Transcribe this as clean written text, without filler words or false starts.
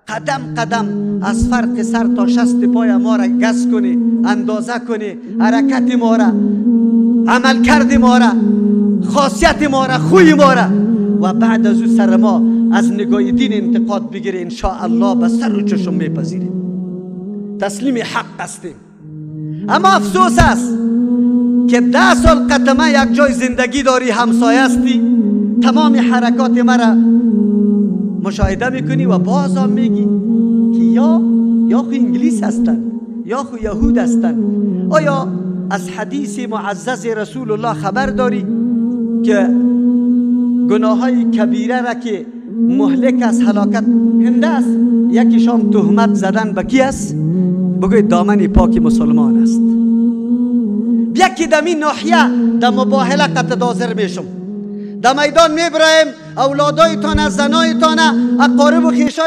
قدم قدم از فرق سر تا شست پای ما را گز کنی، اندازه کنی، حرکت ما را، عمل کرد ما را، خاصیت ما را، خوی ما را، و بعد از او سر ما از نگاه دین انتقاد بگیری، ان شاء الله به سر و چشم میپذیریم، تسلیم حق هستیم. اما افسوس است که 10 سال قدمه یک جای زندگی داری، همسایه هستی، تمام حرکات مرا مشاهده میکنی و باز هم میگی که یا خو انگلیس هستند یا خو یهود هستند. آیا از حدیث معزز رسول الله خبر داری که گناه های کبیره را که مهلک از هلاکت هنده است، یکیشان تهمت زدن به کی است؟ بگوید دامن پاک مسلمان است. یکی دمی ناحیه در مباهله قد حاضر میشم، در میدان میبرایم، اولادایتان، زنایتان، اقارب و خویشایتان.